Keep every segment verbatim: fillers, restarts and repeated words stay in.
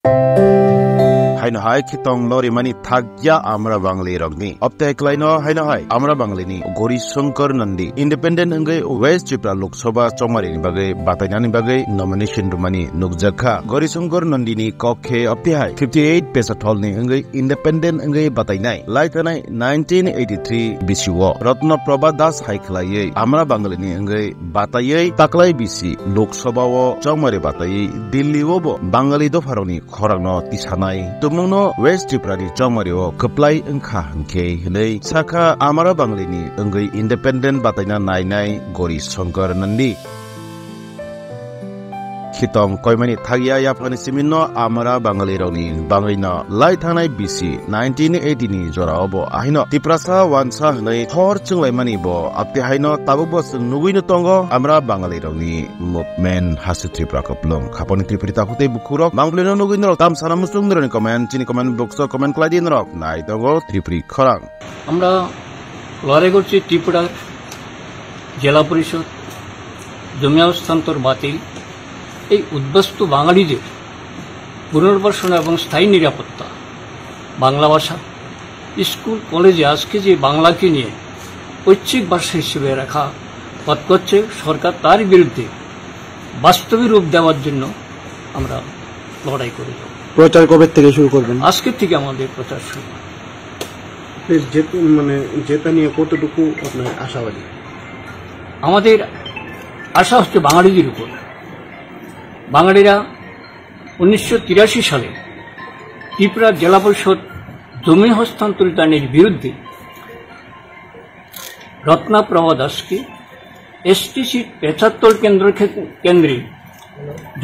Haino hai khitong lorimani thakya Amra Bangali rokni. Obte klaino haino hai Amra Bangali ni Gauri Shankar Nandi independent wngwi West Tripura Lok Sabha chongmari ni bagwi batainani bagwi nomination rwmani nukjakha. Gauri Shankar Nandi ni kok khe obte hai fifty eight pesa thol ni wngwi independent wngwi batainai. Lai thanai nineteen eighty-three bisi o Ratna Prabha Das hai khlaiwi Amra Bangali ni wngwi bataiwi taklai bisi Lok Sabha o chongmari bataiwi Delhi o bo Bangali dopharokni khorangno tisanai tubumungno West Tripura ni chongmari o kwplai wngkha hwnkhe hwnwi sakha Amra Bangali ni wngwi independent bataina nainai Gauri Shankar Nandi. Khitong koimani thakya yaphani siminno Amra Bangali rokni bangwino lai thanai bisi nineteen eighty ni jora obo ahino Tiprasa wansa hwnwi hor chwnglaimani bo abte haino tabukbo chwng nugwino tongo Amra Bangali rokni movement Haste Tripura Kuplung khaponi Tripuri takhuk tei bukhurok Bangalino nugwi norok tamsana muchung norokni comment chini comment box o comment khlaidi norok nai tongo Tripuri khorang. আমরা লড়াই করছি ত্রিপুরার জেলা পরিষদ, জমি হস্তান্তর বাতিল, এই উদ্বাস্তু বাঙালিদের পুনর্বাসন এবং স্থায়ী নিরাপত্তা, বাংলা ভাষা, স্কুল কলেজে আজকে যে বাংলাকে নিয়ে ঐচ্ছিক ভাষা হিসেবে রাখা পথ করছে সরকার, তার বিরুদ্ধে বাস্তবে রূপ দেওয়ার জন্য আমরা লড়াই করে যাব। প্রচার কবে থেকে শুরু করবেন? আজকের থেকে আমাদের প্রচার শুরু। এর জেত-, মানে, জেতা নিয়ে কতটুকু আপনার আশাবাদী? আমাদের আশা হচ্ছে বাঙালিদের উপর। বাঙালিরা উনিশশো তিরাশি সালে ত্রিপুরা জেলা পরিষদ জমি হস্তান্তরিত আইনের বিরুদ্ধে রত্না প্রভা দাসকে এসটিসি পেচাত্তর কেন্দ্র খে-, কেন্দ্রে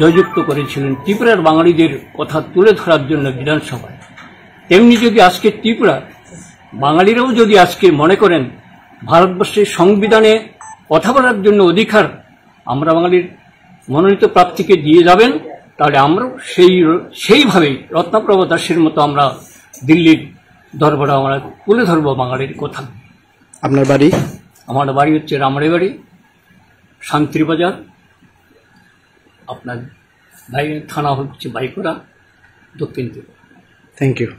জয়যুক্ত করেছিলেন ত্রিপুরার বাঙালিদের কথা তুলে ধরার জন্য বিধানসভায়। তেমনি যদি আজকে ত্রিপুরা বাঙালিরাও যদি আজকে মনে করেন ভারতবর্ষের সংবিধানে কথা বলার জন্য অধিকার আমরা বাঙালির মনোনীত প্রার্থীকে দিয়ে যাবেন, তাহলে আমরাও সেই, সেইভাবেই রত্নাপ্রভা দাসের মতো আমরা দিল্লির দরবারে আমরা তুলে ধরবো বাঙালির কথা। আপনার বাড়ি? আমার বাড়ি হচ্ছে রামড়িবাড়ি, শান্তির বাজার, আপনার বাই-, থানা হচ্ছে বাইকুড়া, দক্ষিণ ত্রিপুরা। Thank you.